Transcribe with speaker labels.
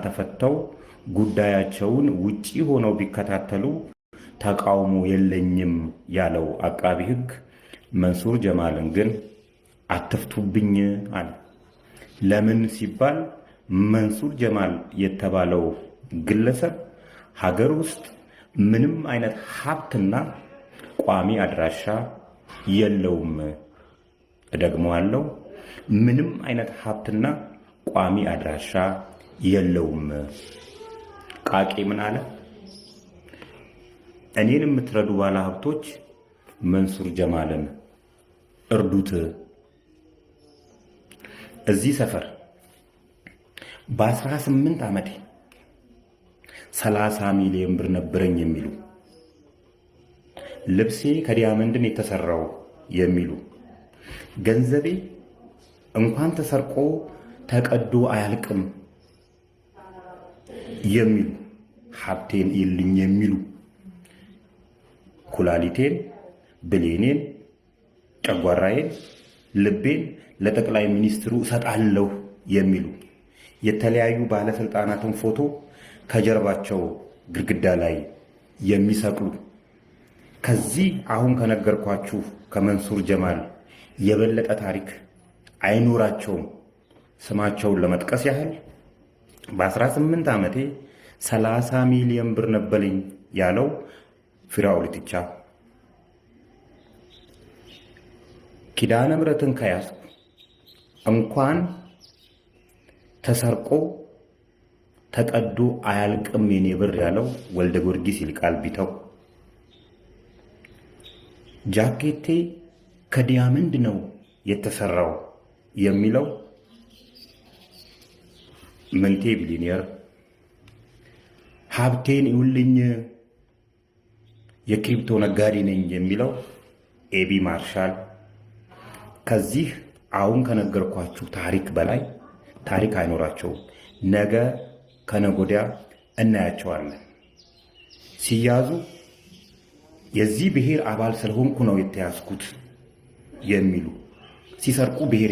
Speaker 1: ተፈተው ጉዳያቸውን ውጪ ሆነው ቢከታተሉ ተቃውሞ የለኝም ያለው አቃቢ ሕግ መንሱር ጀማልን ግን አትፍቱብኝ አለ። ለምን ሲባል መንሱር ጀማል የተባለው ግለሰብ ሀገር ውስጥ ምንም አይነት ሀብትና ቋሚ አድራሻ የለውም። እደግመዋለሁ፣ ምንም አይነት ሀብትና ቋሚ አድራሻ የለውም። ቃቄ ምን አለ? እኔን የምትረዱ ባለ ሀብቶች መንሱር ጀማልን እርዱት። እዚህ ሰፈር በ18 ዓመቴ 30 ሚሊዮን ብር ነበረኝ የሚሉ፣ ልብሴ ከ diamond ነው የተሰራው የሚሉ፣ ገንዘቤ እንኳን ተሰርቆ ተቀዶ አያልቅም የሚሉ፣ ሀብቴን እይልኝ የሚሉ፣ ኩላሊቴን፣ ብሌኔን፣ ጨጓራዬን፣ ልቤን ለጠቅላይ ሚኒስትሩ እሰጣለሁ የሚሉ፣ የተለያዩ ባለስልጣናትን ፎቶ ከጀርባቸው ግድግዳ ላይ የሚሰቅሉ ከዚህ አሁን ከነገርኳችሁ ከመንሱር ጀማል የበለጠ ታሪክ አይኖራቸውም። ስማቸውን ለመጥቀስ ያህል በ18 ዓመቴ 30 ሚሊዮን ብር ነበረኝ ያለው ፊራኦል ኢቲቻ፣ ኪዳነ ምሕረትን ከያዝኩ እንኳን ተሰርቆ ተቀዶ አያልቅም የኔ ብር ያለው ወልደ ጊዮርጊስ ይልቃል ቢተው፣ ጃኬቴ ከ diamond ነው የተሰራው የሚለው ምንቴ ቢሊኒየር፣ ሀብቴን ይውልኝ የ crypto ነጋዴ ነኝ የሚለው ኤቢ ማርሻል ከዚህ አሁን ከነገርኳችሁ ታሪክ በላይ ታሪክ አይኖራቸውም። ነገ ከነጎዲያ እናያቸዋለን። ሲያዙ የዚህ ብሔር አባል ስለሆንኩ ነው የተያዝኩት የሚሉ፣ ሲሰርቁ ብሔር